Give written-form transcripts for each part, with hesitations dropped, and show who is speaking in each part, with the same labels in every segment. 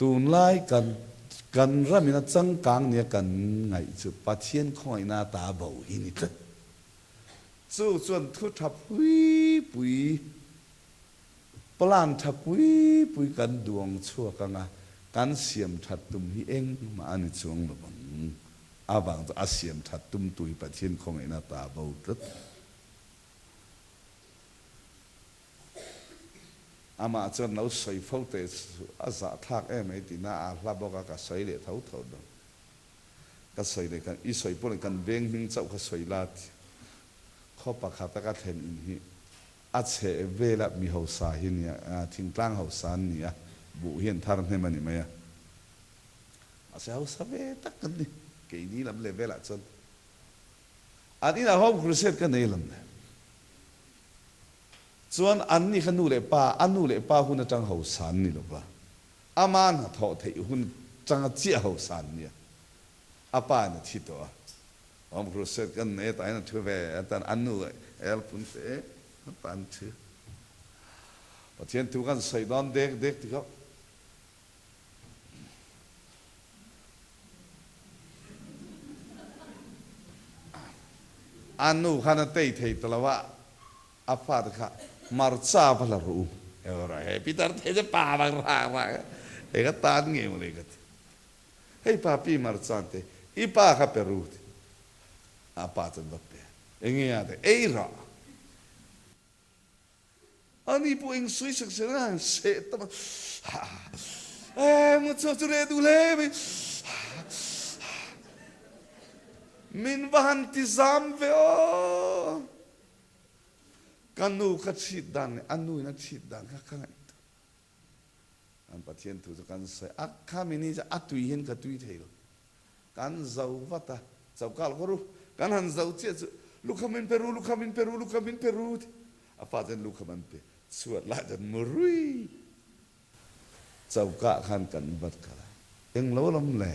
Speaker 1: Tunlai kan kan ramin a changkang nia kan ngaih chu Pathian khawngaihna ta bo hi ni tlat. Chu chuan thu tha pui pui, plan tha pui pui kan duang chhuak anga kan siam that tum hi engmah a ni chuang lo vang. Avang chu a siam that tum tu hi Pathian khawngaihna ta bo tlat. Amah chuan lo sawi fo teh chu a zahthlak em mai tihna a hla bawk a, ka sawi leh tho tho dawn. Ka sawi leh kan i sawi pawh kan veng hming chauh kha sawi la ti. Khaw pakhata ka thlen in hi a chheh vela mi hausa hi nia, thingtlang hausa an ni a, buh hi an thar hnem a ni mai a. Mahse hausa ve tak kan ni, keini lam leh velah chuan an inah home crusade ka nei lam le. Chuan an ni kha nu leh pa, a nu leh pa hun atang hausa an ni lova, ama hnathawh theih hun tanga chiah hausa an nia. A pa in a thi tawh a, Home Crusade kan nei a tahin a thu ve a tan a nu el pun te a tan thu. Pathian thu kan sawi dawn dek dek ti kha. A nu khan a tei thei ta lo a, a fate kha hmarcha va la rawh u. He Peter te chu pa bak rak rak he ka tan ngei maw le ka ti. Hei pa pi hmarcha an ti, i pa kha pe ru ti. A pa chuan va pe. Enge a ti, ei rawh. Ani pawh eng sawi sak zel a, seh tam a, Eng a chhuak chu reh duh hle mai, min va han ti zam ve aw. Ka nu ka chhit dan leh a nu in a chhit dan kha ka ngaihtuah. An Pathian thu chu kan sawi a, khami ni chu a tui hian ka tui thei lo. Kan zo vat a, choka lo ru, kan han zo chiah chu lukham in pe ru, lukham in pe ru, lukham in pe ru ti a fa chuan lukham an pe chhuat lai chuan murui choka khan kan vat kal a, englo lam le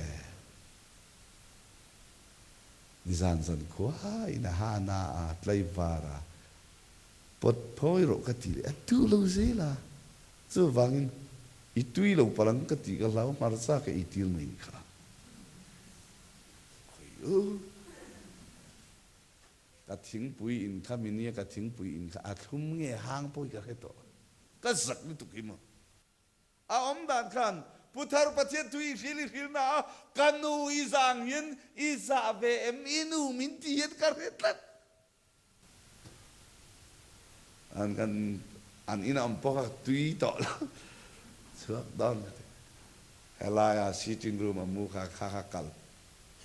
Speaker 1: nizan zan khua in a ha na a tlaivar a pawt phawi rawh ka ti leh a tu lo zel a. Chuvangin, i tui lo palang ka tih ka hlau, hmarcha ka ei tir mai ni kha. Khawi Ka thingpui in kha minia ka thingpui in kha a thlum nge hang pawh hi ka hre tawh. Ka zak lutuk hi maw. A awm dan khan Pu Thar Pathian thu i hril i hril na a, ka nu i zang hian i zah ve em i nu min ti hian ka hre tlat. An kan an in a awm pawh kha tui tawh lo chhuak dawn ka ti. Helaia sitting room a mu kha kha kha kal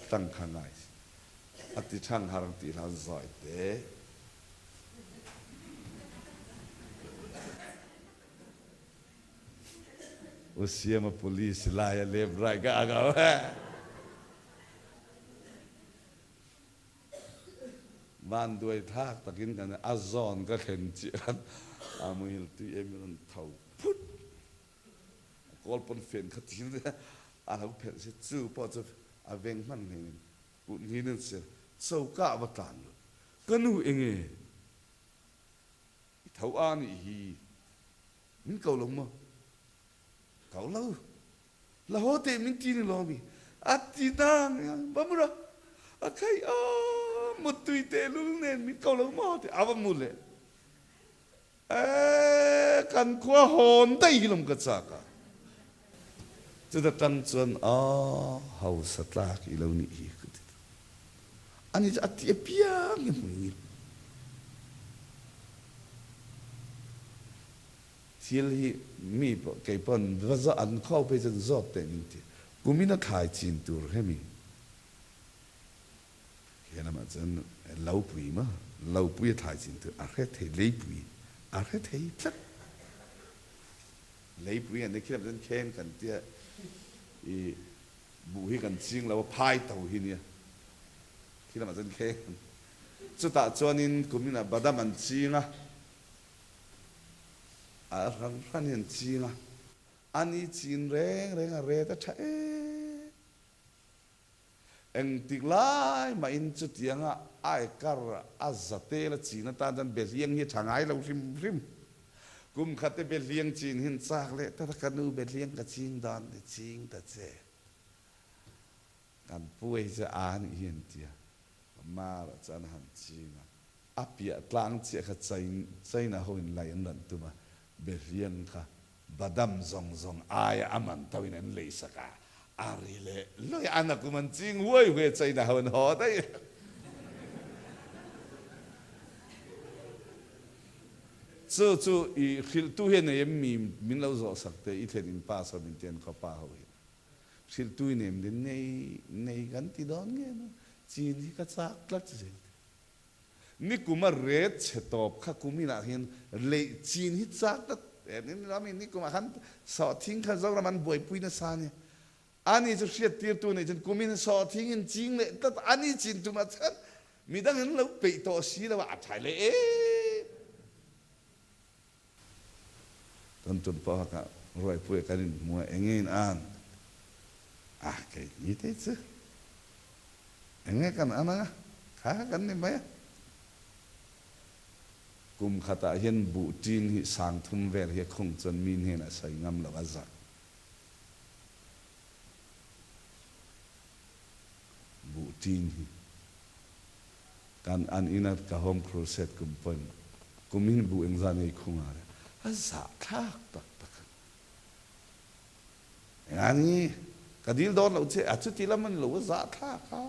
Speaker 1: tang kha ngai si. A ti thang har ang tih hlan zawi te. U Siama police lai a lep rai ka ang au he. Vanduai thlak takin kan a zawn ka thlen chiah khan a muhil tui em in rawn tho phut. A kawl pawn fen kha thil a lo phelh si chu pawh chu a veng hman hmel in kut nghin in sir choka a va tlan lut. Ka nu enge i tho a nih hi min ko lo maw? Ko lo. La haw teh min ti ni lo mi? A ti nang va mu rawh. A khai a muttui tehlul nen min ko lo maw ti a va mu leh. E kan khua hawn daih hi lawm ka chak a. Chuta tang chuan a hausa tlak i lo nih hi ka ti ta. Ani chu a ti apiang hi hmui ngil. Thil hi mi pawh kei pawn va zawh an kho phei chuan zawt teh min ti. Kumin a thlai chin tur hemi he lamah chuan lopui maw lopui a thlai chin tur a hre thei leipui a hre thei tlat. Leipui an ni khi lamah chuan kheng kan tia i buh hi kan ching lo a phai to hi nia khi lamah chuan kheng chutah chuanin kumin ah badam an ching a. A hran hran hi an ching a, a ni chin reng reng a ret a tha em. Engtik lai mahin chutianga aikar a za tel a chin atan chuan behliang hi a tha ngai lo hrim hrim. Kum khat te behliang chin hin chak leh ta ka nu behliang ka ching dan te ching ta che. Kan pu hei chu a nih hi an tia. Mar ah chuan han ching a. A piah tlang chiah kha China ho in lai an ran tum a, behliang kha badam zawng zawng aia a man to in an lei sak a, a ri leh luai a, a nakum an ching huai huai a China ho an haw daih. Chu chu i hrilhtu hi a nei em mi min lo zawh sak teh i thlen in pa saw min tian khaw pa ho hi hrilhtu i nei em din nei nei kan ti dawn nge maw chin hi ka chak tlat zel te nikum a ret chhe tawp kha kum inah hian leih chin hi chak tlat em in ram in nikum ah khan sawhthing kha Zoram an buaipui nasa ania ani chu hriattirtu nei chuan kum in sawhthing in ching leh tlat ani chin tumah chuan Midang an lo peih tawh si lo a, a ṭhai leh em. Kan tum pawh kha ruaipui ah kan inhmu a, enge in an? A, kei ni te chu enge kan an anga, kha kha kan ni mai a. Kum khatah hian buh ṭin hi sangthum vel hi a khung chuan mi hnenah sawi ngam lo a zak. Buh ṭin hi kan an inn ah ka home crusade kum pawhin kum hin buh engzah nei khung a a zahthlak taktak a ni. Engani ka dil dawn lo che a chuti lam a ni lo a zahthlak a.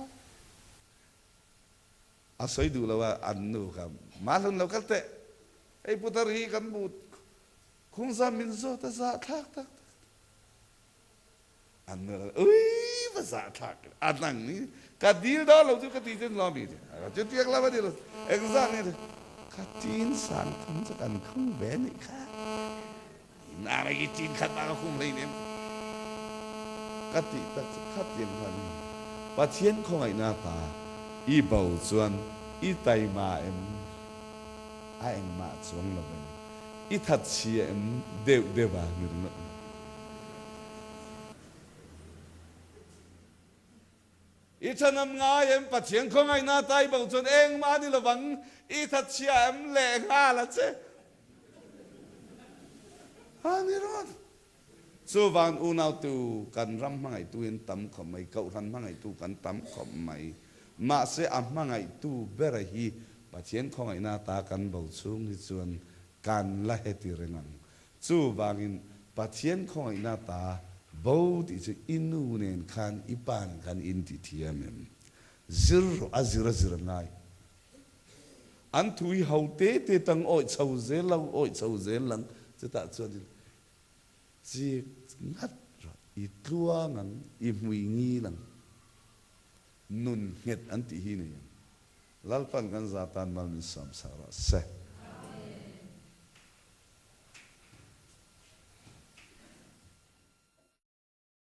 Speaker 1: A sawi duh lo a an nu kha mahlun lo kal teh hei putar hi kan buh khung zah min zawt a zahthlak taktak. An ui va zahthlak a nang ni ka dil dawn lo chu ka ti chu lawm i chu tiang lam a ni lo engzah nge ka tin sang thum chu kan khung ve nih kha na mai ki tin khat ma ka khung hlei nem ka ti tak chu kha tiang kha ni Pathian khawngaihna ta i bo chuan i taima em a engmah chuang lo em i thatchhia em deuh deuh a ni ringawt. I thanam ngai em? Pathian khawngaihna tai bo chuan engmah a ni lovang. I thatchhia em leh nghal a che. A ni rawt. Chuvan unautu kan ram hmangaihtu in tam khawp mai, kohhran hmangaihtu kan tam khawp mai. Mahse a hmangaihtu bera hi Pathian khawngaihna ta kan bo chhung hi chuan kan la heti reng ang. Chuvangin Pathian khawngaihna ta bo tih chu i nu nen khan i pa nen khan in ti thiam em? Zir rawh, a zir a zir a ngai. An thu hi ho te te tang awih chho zel lo, awih chho zel lang chutah chuanin chik ngat rawh, i tluang ang, i hmui ngil ang, nun nghet an tih hi nei ang. Lalpan kan za tan mal min sawm sak rawh se.